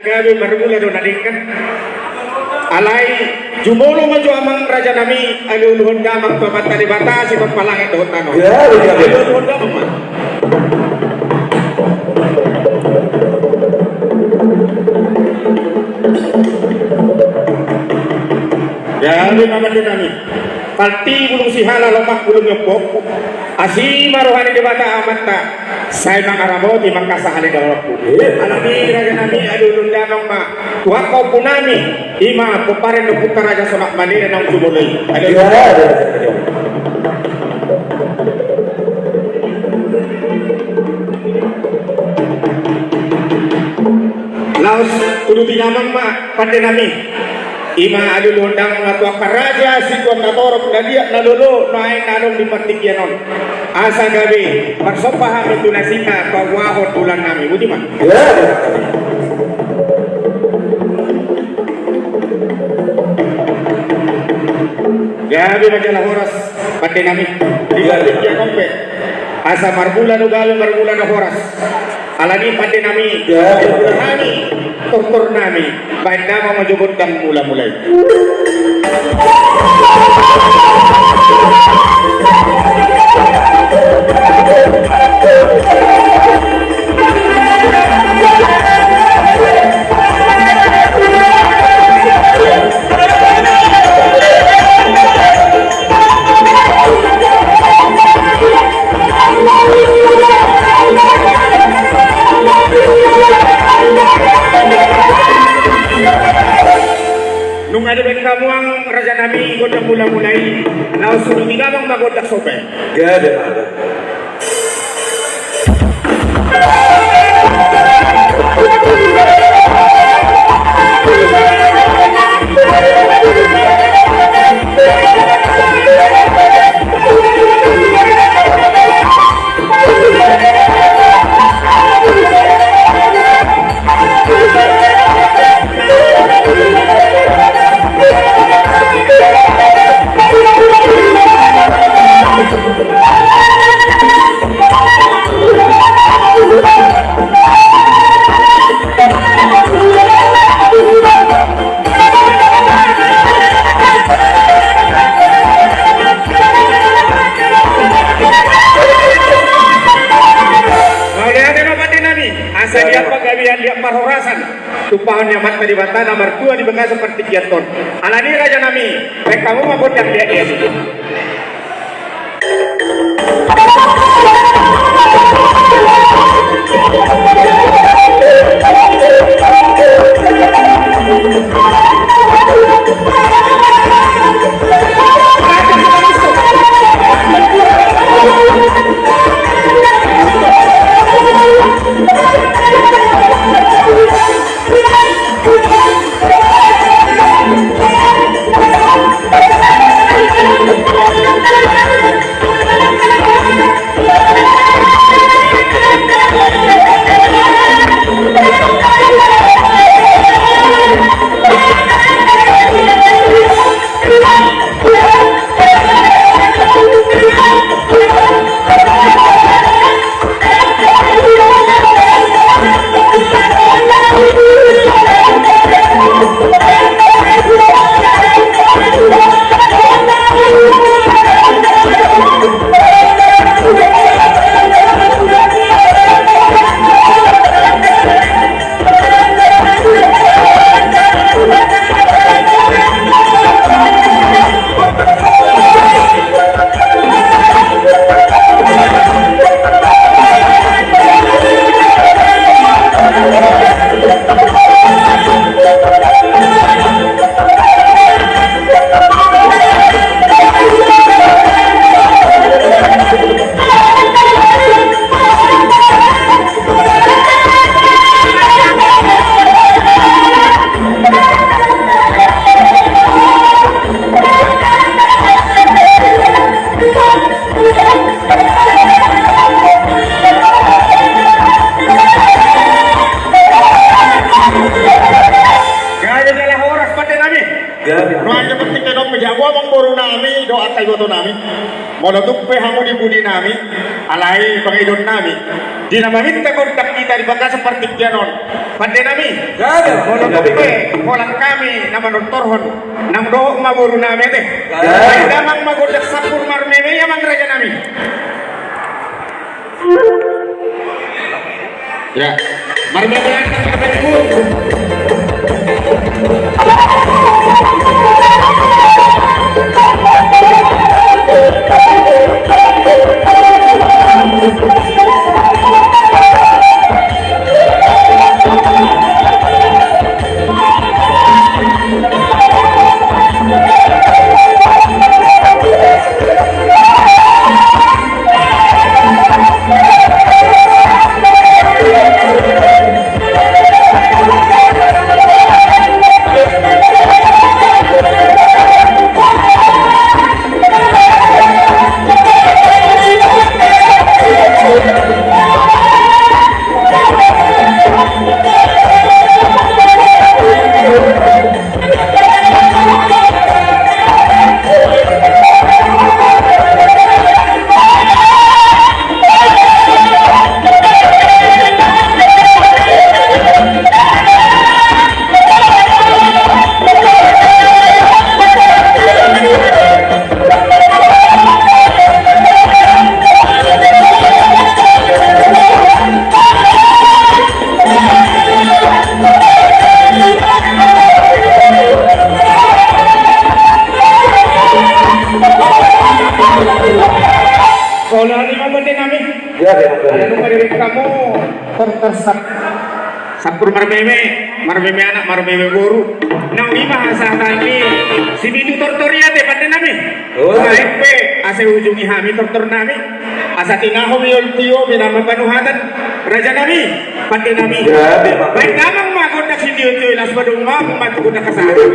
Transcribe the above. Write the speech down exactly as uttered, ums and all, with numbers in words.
Gabe marmula do na denggan. Alai jumolo ma jo amang raja nami, alualuhon damang tu Amanta Debata, sipampalanget dohot tano. Gabe, gabe. Alualuhon damang ma. Gabe ma pande nami. Pati bulung sihala, lomak bulung ni ompu. Asi ma roha ni Debata Amanta. Sai mangaramoti mangkasa hale dalanku. Alani raja nami, alualuhon damang ma tu angka ompu nami. Ima pomparan ni ompunta Raja Sonak Malena naung jumolo i. Alualuhon. Laos tuduti damang ma pande nami. Ima alualuhon damang ma tu angka raja situan na torop, na liat, na lolo, na aek na adong di partingkian on. Asa gabe marsomba hami tu nasida paboahon tulang nami. Boti ma. Gabe ma jala horas pande nami. Di partingkian on pe asa marmula do gabe, marmula do horas. Alani pande nami, hami tortor nami, baen damang ma jo gondang mulamula i. Nunga dibaen hamu amang raja nami gondang mulamula i, laos tuduti damang ma gondang somba i. Gabe ma. Mauliate ma pande nami, asa liat panggabean, liat parhorasan. Tumpahon ni Amanta Debata na martua di bagasan partingkian on. Alani raja nami, baen hamu ma gondang diadiadi. Gabe jala horas pande nami. Gabe. Roha ni partingkian on pe, jago amang boru nami dohot angka iboto nami. Molo tung pe hamu di pudi nami, Alai pangidoan nami, di na maminta gondang hita di bagasan partingkian on, pande nami. Gabe, molo gabe. Pe holan hami na manortorhon, nang dohot ma boru nami ate. Gabe. Baen damang ma gondang sampur marmeme i amang raja nami. Ya. Marmeme anak, marmeme boru. Olo, ima pande nami. Ya, ya, ya. Ada lupa dari kamu. Tertesak. Sampur marmeme, marmeme anak, marmeme boru. Naung ima hasahatan ni si Bidu tortor i ate pande nami. Oh. Baen pe asa ujungi hami tortor nami. Asa tinahom i on tio, pinama panuhatan raja nami, pande nami. Ya, memang. Baen damang ma gondang sitio-tio i, laos padomu ma tu gondang hasahatan.